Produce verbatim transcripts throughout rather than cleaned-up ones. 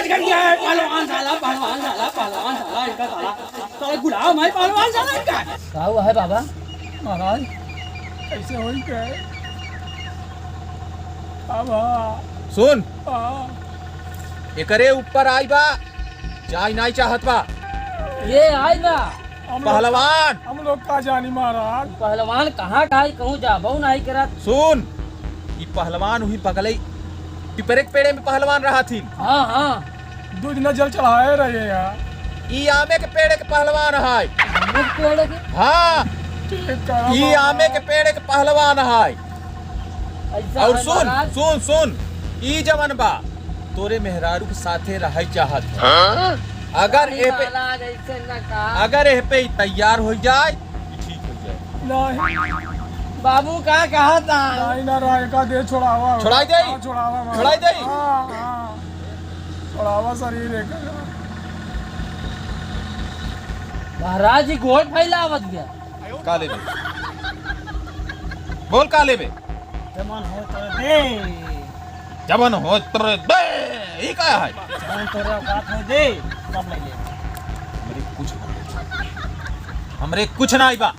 कर दिया है पहलवान साला, पहलवान साला, पहलवान साला, इनका साला, साला गुलाम है पहलवान साला इनका। का हुआ है बाबा? महाराज, कैसे होई क्या है? बाबा। सुन। हाँ। एकरे ऊपर आई बा, जाई नाई चाहत बा। ये आई बा। हम लोग, पहलवान। हम लोग का जानी महाराज। पहलवान कहाँ का है, कहूँ जाबो नहीं करत। सुन, ई पहलवान वही बगलई पिपरे के पेड़े में पहलवान रहा थी। हाँ, हाँ। दो दिन जल चढ़ाए रहे यार। ई आमे के पेड़े के पहलवान है। आमे के पेड़े के? हाँ। ठीक है, ई बाबा। आमे के पेड़े के पहलवान है। ऐसा और है सुन, महाराज? सुन, सुन, ई जवन बा, तोरे मेहरारू के साथे रहै चाहत है। हाँ? अगर नहीं एह पे, महाराज, ऐसे न कहा। अगर एह पे ई तैयार हो जाए, ई ठीक हो जाए। नहीं। बाबू का कहा था? नहीं ना, राय का दे छोड़ावा। छोड़ाई दे? हाँ, छोड़ावा महाराज। छोड़ाई दे? हाँ, हाँ। छोड़ावा शरीर एक। महाराज जी गोड़ फैलावत गया। का लेबे? बोल का लेबे? जमन हो तो दे। जमन हो तो दे। ई का है? जमन तोरे औकात हो दे, सब ले ले। हमरे कुछ ना, हमरे कुछ ना आइबा।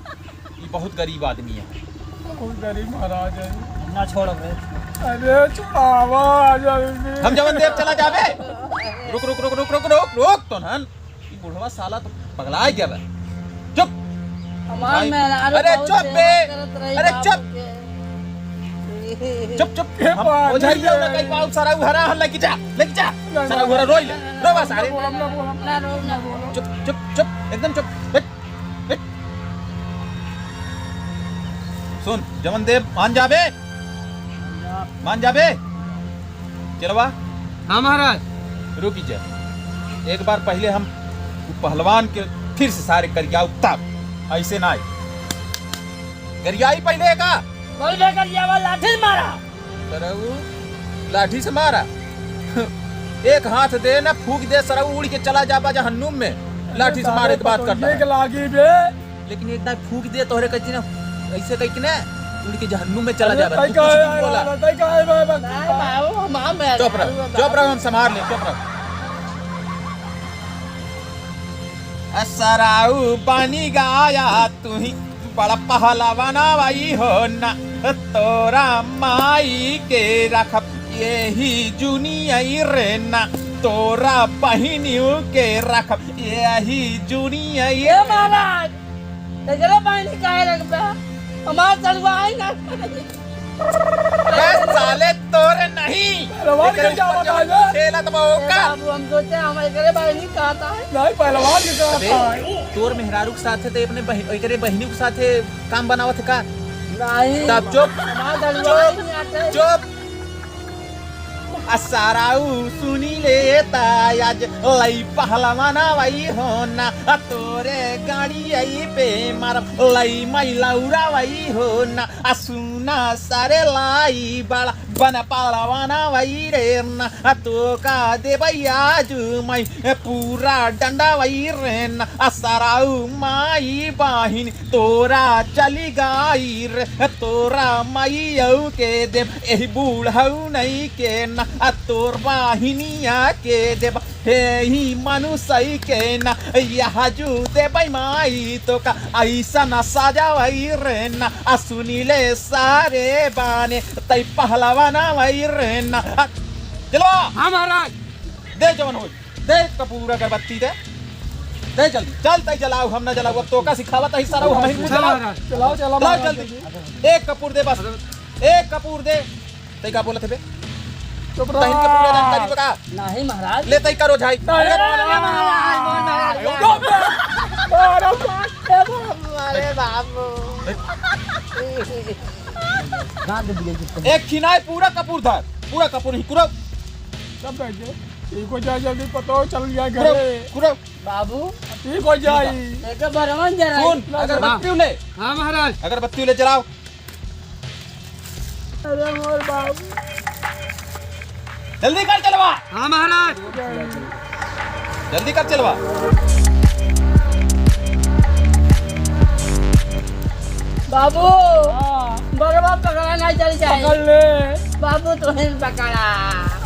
ई बहुत गरीब आदमी है। बहुत गरीब महाराज है। ना छोड़ब रे। अरे छोड़ावा जल्दी। हम जवन देब चला जाबे। रुक, रुक, रुक, तोनहन। ई बुढ़वा साला तो पगला गया बा। चुप। हमार भाई, मेहरारू अरे बहुत चुप सेवा बे। करत रही अरे बाबू चुप। के। चुप, चुप। ये हम बात ओझाई नहीं ना है। कहीं पाऊ सारा उहरा हल्ला की जा, लेके जा। ना, सारा ना, उहरा ना, रोई ले। ना, ना, रो बस, ना, अरे। बोलो, ना, बोलो, ना, रो, ना, बोलो। चुप, चुप, चुप, एकदम चुप। हट, हट। सुन, जवन देब मान जाबे। मान जाबे। चलवा। हाँ महाराज। रुकी जा, एक बार पहिले हम उ पहलवान के फिर से सारे करियाऊ तब, ऐसे ना आई। गरियाई पहिले का? बोल बे गरियावा, लाठी मारा। सरऊ, लाठी से मारा। एक हाथ दे ना, फूंक दे सरऊ, उड़ के चला जाबा जहन्नुम में। लाठी से मारे के बात करता है। लागी बे। लेकिन एक दाई फूंक दे तोहरे कइती ना, ऐसे कइके ना, उड़ के जहन्नुम में चला जाबा। तू कुछ भी बोला। तई का है बे? नहीं बाबू, हम, हम चुप रहो, चुप रहो, हम संभार ले, चुप रहो। असराऊ बनी गाया तुही, बड़ा पहलवाना वही हो ना, तोरा माई के रखब यही जुनिया रे ना, तोरा बहिनियों के रखब यही जुनिया। ए महाराज, एकरे बहिनी काहे रखबे? हमार सड़ुआ आई ना। बे साले तोरे नहीं। रवा के जावा काहे? खेलत बा ओका। बाबू, हम सोचे हम एकरे बहिनी कहता है। नहीं, पहलवान के कहता है। तोर मेहरारू के साथे ते अपने बहि-, एकरे बहिनी के साथे काम बनावत है का? नहीं। तब चुप। हमार सड़ुआ चुप। नहीं आते। चुप। आ साराऊ सुनी लेता, आज लई पहलवाना वही हो ना, आ तोरे गाड़ी आई पे मारब, लई मई लौरा वही हो ना, आ सुना सारे लाई बड़ा बन पहलवाना वही रे ना, आ तो का देबई आज मई पूरा डंडा वही रे ना, आ साराऊ माई बाहिन तोरा चली गाई रे, तोरा माईऊ के देब, एही बूढ़ऊ नहीं के ना, आ तोर बाहिनिया के देब, हे ही मनुसई के ना, यह जू देबई माई तो का, ऐसा ना साजा वही रे ना, आ सुनी ले सारे बाने, तई पहलवाना वही रे ना, आ, चलो। हाँ महाराज। दे जवन होई। दे कपूर अगरबत्ती दे। दे जल्दी। चल तई जलाऊ, हम ना जलाऊ। अब तोका सिखावत ही सारा, हम ही चला जलाऊ। महाराज। चलाओ, चलाओ चलाओ महाराज जल्दी। जल्दी। एक कपूर दे बस। एक कपूर दे। तई का बोलत है बे? चुप रहो। तहिन कपूर दे, तहिन का। नहीं महाराज। ले तई करो झाई। नहीं, अरे, अरे, अरे, अरे, अरे, अरे, अरे, अरे, अरे, अरे, अरे, बाबू, अरे बाबू। गांड दिए जिसको। एक खिनाए पूरा कपूर धर। पूरा कपूर ही कुरो। सब बैठ जाओ। ठीक हो जाए, जल्दी पतो चल गया घरे। कुरो, कुरो। बाबू। ठीक हो जाए। एक भरवन जरा। सुन, ना, अगरबत्ती ले। हाँ महाराज। अगरबत्ती ले जलाओ। अरे मोर बाबू। जल्दी कर चलवा। हाँ महाराज। जल्दी कर चलवा। बाबू, हाँ। बरवा पकड़ा ना चल जाए। पकड़ ले। बाबू, तोहे पकड़ा।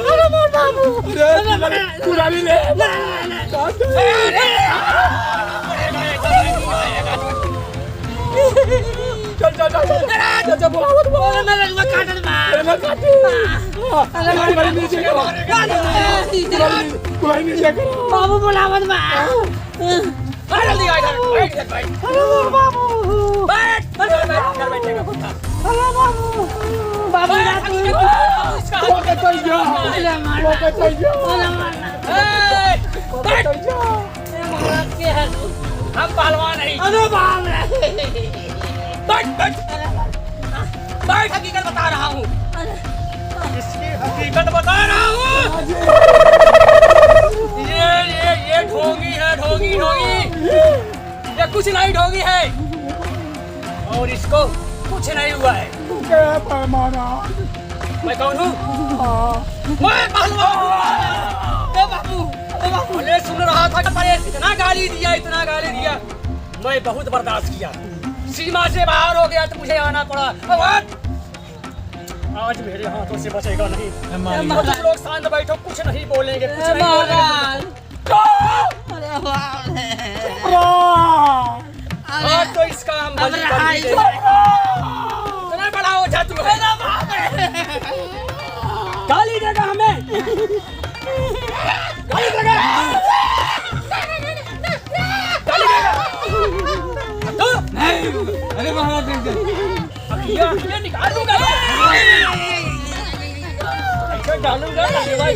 अरे मोर बाबू। अरे, अरे, अरे, अरे, अरे। चल, चल, चल, चल। चल, चल, बोलावत बा। अरे, मैं रंगवा काटल बा। अरे, मैं काटी। अरे, अरे, अरे, नीचे करो। अरे, अरे, अरे। कोई नीचे करो। बाबू बोलावत बा। हाँ। आ जल्दी, आ इधर, बैठ इधर, बैठ। अरे बाबू। बैठ, बैठ, बैठ, बैठ, इधर बैठेगा कुत्ता। अरे बाबू। बाबू बैठ, ना तू। इसका हाथ वो कटल जा। अरे मार। वो कटल जा। अरे मार। ए, वो बैठ। कटल जा। अरे महाराज के है तू। हम पहलवान नहीं। अरे बाप रे। बैठ, बैठ। अरे बाप। बैठ, हकीकत बता रहा हूँ। अरे। इसकी हकीकत बता रहा हूँ। ये, ये, ये ढोंगी है, ढोंगी, ढोंगी। ये कुछ नहीं ढोंगी है। और इसको कुछ नहीं हुआ है। क्या पैमाना? मैं कौन हूँ? हाँ। मैं पहलवान हूँ। ए बाबू, ए बाबू। अरे सुन रहा था कि परेश इतना गाली दिया, इतना गाली दिया। मैं बहुत बर्दाश्त किया। सीमा से बाहर हो गया तो मुझे आना पड़ा। अब आज आज मेरे हाथों से बचेगा नहीं। ए, मालिक। और तुम लोग शांत बैठो, कुछ नहीं बोलेंगे, कुछ ए, नहीं बोलेंगे। महाराज। अरे बाप रे। आज तो इसका हम अब बलि कर रहा ही दीजिए। नहीं। इतना बड़ा ओझा तू है। अरे बाप रे। गाली देगा हमें। गाली देगा। गाली देगा। तू? नहीं। अरे महाराज, नहीं, नहीं। अब ये, ये निकाल दूंगा। ऐसे डालूंगा, कटवाई।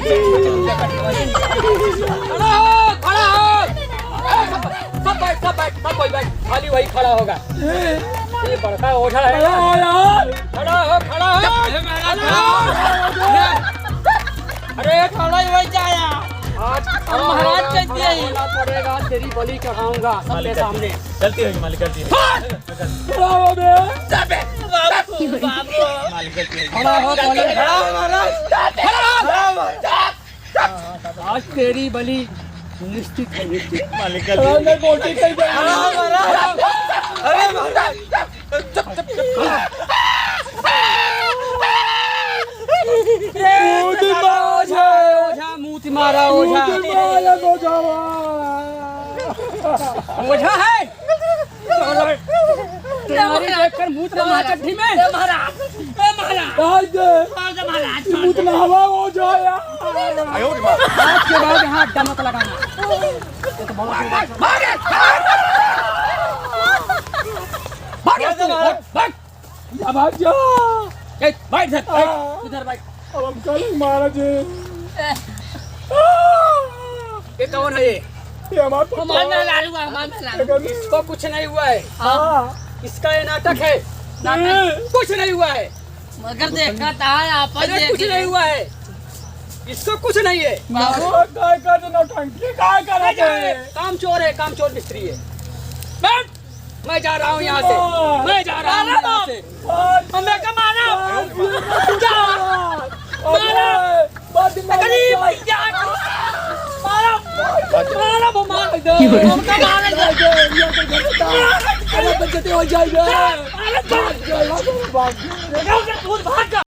खड़ा हो, खड़ा हो। ए, सब, सब बैठ, सब बैठ, सब कोई बैठ। खाली वही खड़ा होगा। ये बड़का ओझा है। खड़ा हो यार। खड़ा हो, खड़ा हो। अरे, खड़ा ही वही जाया। आज अब महाराज कैसे आई? पड़ेगा, तेरी बलि चढ़ाऊंगा सबके सामने। गलती होगी मालिक, गलती होगी। खड़ा हो बे। बाबू, बाबू। मालिक, गलती होगी। खड़ा हो, बोले, खड़ा हो महाराज। खड़ा हो। आज तेरी बलि निश्चित है, निश्चित। मालिक, गलती होगी। अरे महाराज। अरे महाराज। चुप, चुप, चुप। मूत मारा ओझा, ओझा, मूत मारा ओझा। मूत मारा ओझा। ओझा है। तुम्हारी देखकर मूत मारा चड्ढी में। ए महाराज, ए महाराज। आज दे। आज महाराज। मूत नहावा ओझा यार। आज के बाद यहाँ अड्डा मत लगाना। भाग, भाग, भाग। भाग, भाग। भाग। या भाग जा। ए, बैठ इधर, बैठ, आ। इधर बैठ। अब हम कल मारा जी। ये कौन है ये? ये हमार पुत्र हमार है। मेहरारू है, हमार मेहरारू। अगर इसको कुछ नहीं हुआ है। हाँ। इसका ये नाटक है। नाटक। कुछ नहीं हुआ है। मगर देखा था, आप अरे, कुछ नहीं हुआ है। इसको कुछ नहीं है। बाबू। नाटक काय का, तो नौटंकी काय का अरे, रहता है? काम चोर है, काम चोर मिस्त्री है। बैठ। मैं जा रहा हूँ यहाँ से, मैं जा रहा हूँ यहाँ से। हमें का मारा? जा। मारा। अरे भैया, मारा। मारा, वो मार। हमका मारा। अरे बच्चे हो जाएगा। अरे भाग जा, भाग जा। भाग जा।